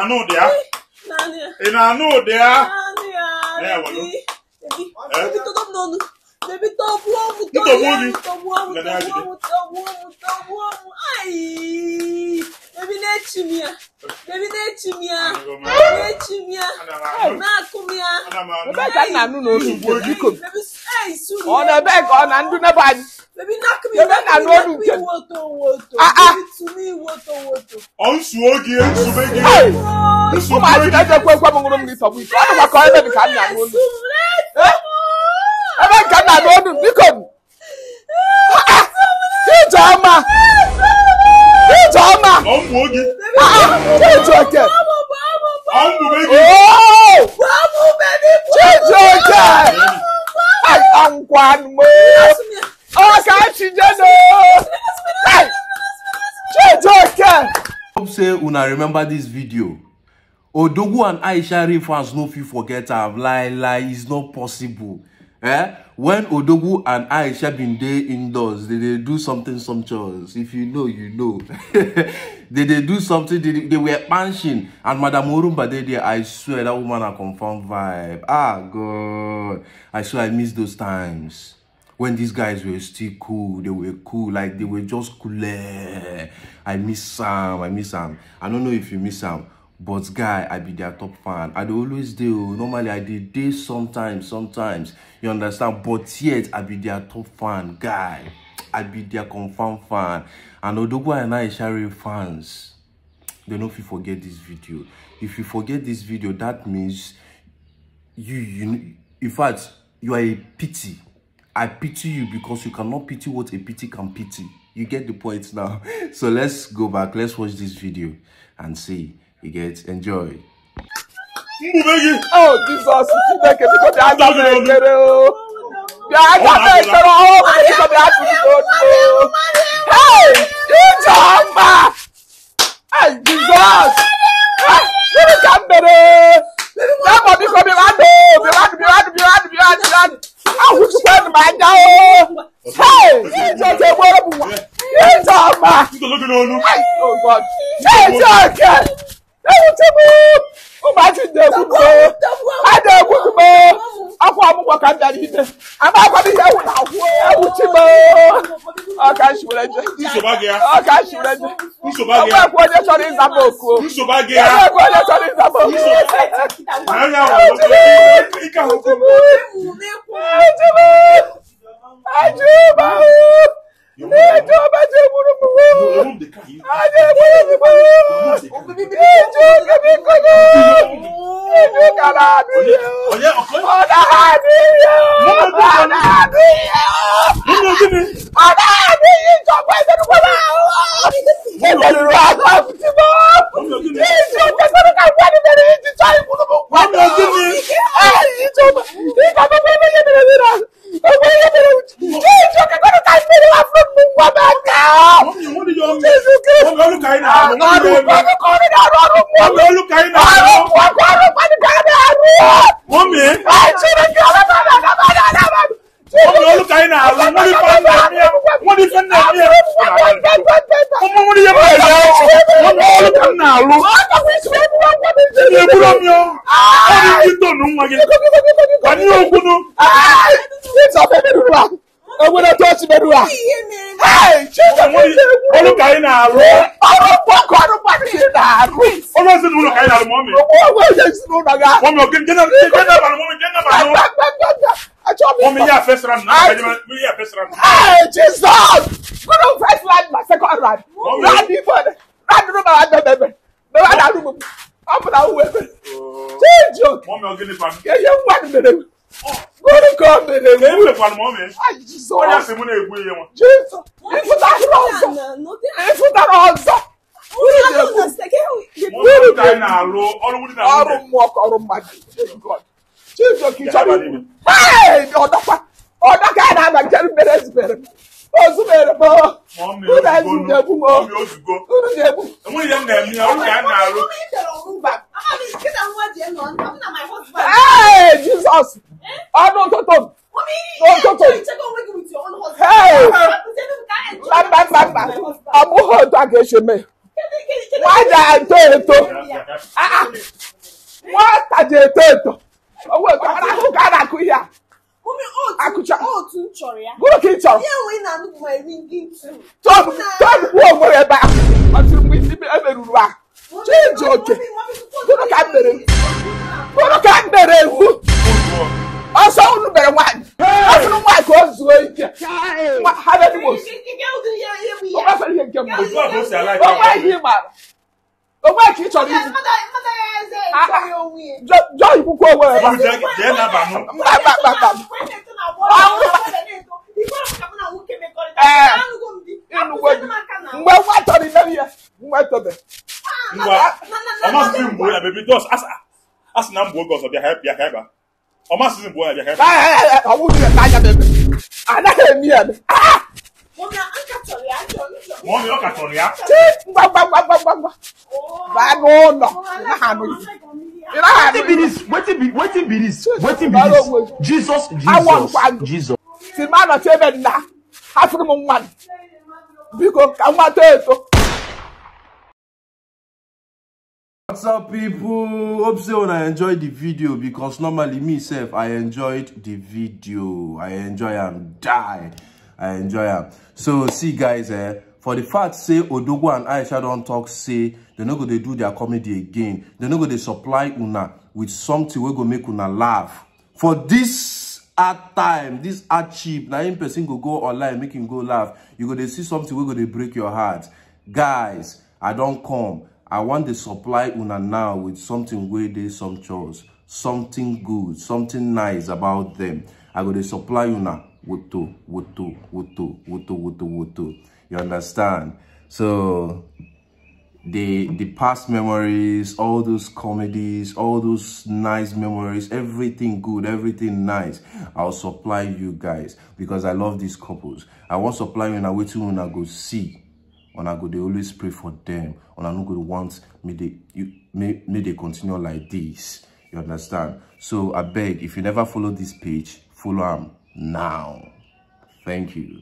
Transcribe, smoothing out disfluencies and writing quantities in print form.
na-anụ ụdị ya? Ị na-anụ ụdị ya? Baby, tọgbuo m, tọgbuo m, tọgbuo m, tọgbuo m. Ai! Baby, na-echi m ya. Baby, na-echi m ya. Na-echi m ya. Na-akụ m ya. Ebe ka m na-anụ n'olu biko. Ọ na-ebe ka ọ na ndụ n'ebe anyị. Baby, na-akụ m ya. Ebe na-anụ olu nke. Woto, woto. Ah. Baby, tumi, woto, woto. Ọ nsuo gị, nsube gị. Ụmụazị na-eje ekwe ekwe m ṅụrụ mmiri tọgbu ike. Ọ dịkwa ka ebe dị ka m na-anụ olu. Ebe ka m na-anụ olu biko. Ijeọma. Ijeọma. Ọ mgbuo gị. Chijioke. Ọ mgbube gị. Chijioke. Ọnkwanụ m. Ọ ka chijeno. Chijioke. Hope say una remember this video. Odogwu and Aisha real fans no fit forget am. Lie lie, it's not possible. Eh? When Odogwu and Aisha been dey indoors, they do something sumptuous. If you know, you know. They do something, they were punching. And Madam Orumba dey there, I swear that woman a confirmed vibe. Ah God. I swear I miss those times. When these guys were still cool, they were cool, like they were just cool. I miss Sam, I miss Sam. I don't know if you miss Sam. But guy, I be their top fan. I do always do. Normally I did this sometimes. You understand? But yet I be their top fan, guy. I be their confirmed fan. And Odogwu and Aisha real fans, they don't if you forget this video. If you forget this video, that means you in fact you are a pity. I pity you because you cannot pity what a pity can pity. You get the point now. So let's go back. Let's watch this video and see. You get enjoy. Oh Jesus! Chineke biko bịa aza m ekpere o. Bịa aza m ekpere o. Biko bịa atụ m n'olu. Hey! Ijeọma! Hey Jesus! Gịnị ka m mere? Bịa biko bịa adụ bịa adụ bịa adụ bịa adụ bịa adụ bịa adụ. Ahụchukwu m anya o. Hey! Chijioke gboro m nwa. Ijeọma! Hey! Oh God! Chijioke! Ụmụazị na-egbu m a na-egbu m akwa ọmụgwọ ka m bịara ime amakwa m ihe ewu na-agwụ ewuchi m ọka nshwere nje ọka nshwere nje onwekwa onye chọrọ ịza m oku onwekwa onye chọrọ ịza m oku. Hey, Jesus! Go to first round, my second round. Round before, round room, round baby. Round room. I'm gonna wait. Change. Yeah, you want me? Go to come, baby. Jesus. Jesus. If you Hey, Jesus! Hey! Nwata eto eto. Nwata ji eto eto. Ahụ ka a na-akụ ihe a. Akụcha. Gụrụ ka ị chọrọ. Tọn gbuo onwe ebe ahụ. Ọtụrụ mgbe isi emeruru ahụ. Chijioke. Gụrụ ka m mere. Gụrụ ka m mere ewu. Ọsọ unu mere nwaanyị. Ọ sịrị nwaanyị ka o zuo ike. Ha bịa n'Imo. O nwefere ihe nke mbụ. O nweghị ihe ị maara. O nweghị ka ị chọrọ ibu. Jọọ ikwukwu onwe ebe a. Mba mba mba mba. Mgbe nwa chọrọ imeri ya, nwa tobe. Ọ masịghị mgbe ya bebi just asị na mgbe oge ọzọ bịa ka ebe a. Ọ masịghị mgbe ya bịa ka ebe a. Ọ bụghị na anya bebe. Anaghị eme ya. Mọmi ọ ka chọrọ ya. Ngwa ngwa ngwa ngwa ngwa. Baa n'ụlọ. Ị naghị anụ. Wetin be this? Wetin be this? Jesus, Jesus, Jesus. Si ma nọchi ebe nna, hafụrụ m nwa m. Biko ka nwa too eto. What's up, people? Hope so I enjoyed the video, because normally me self I enjoyed the video. I enjoy am die. I enjoy am. So see guys, for the fact say Odogwu and Aisha don't talk, say they no go they do their comedy again. They no go they supply una with something we go make una laugh. For this art time, this art cheap, now in person go online make him go laugh. You go they see something we go they break your heart. Guys, I don't come. I want to supply una now with something where they some chores, something good, something nice about them. I go to supply una woto, woto, woto, woto, woto, woto. You understand? So the past memories, all those comedies, all those nice memories, everything good, everything nice, I'll supply you guys, because I love these couples. I want supply you una waiting una go see. And I go they always pray for them. And I no go want me they continue like this. You understand? So I beg, if you never follow this page, follow them now. Thank you.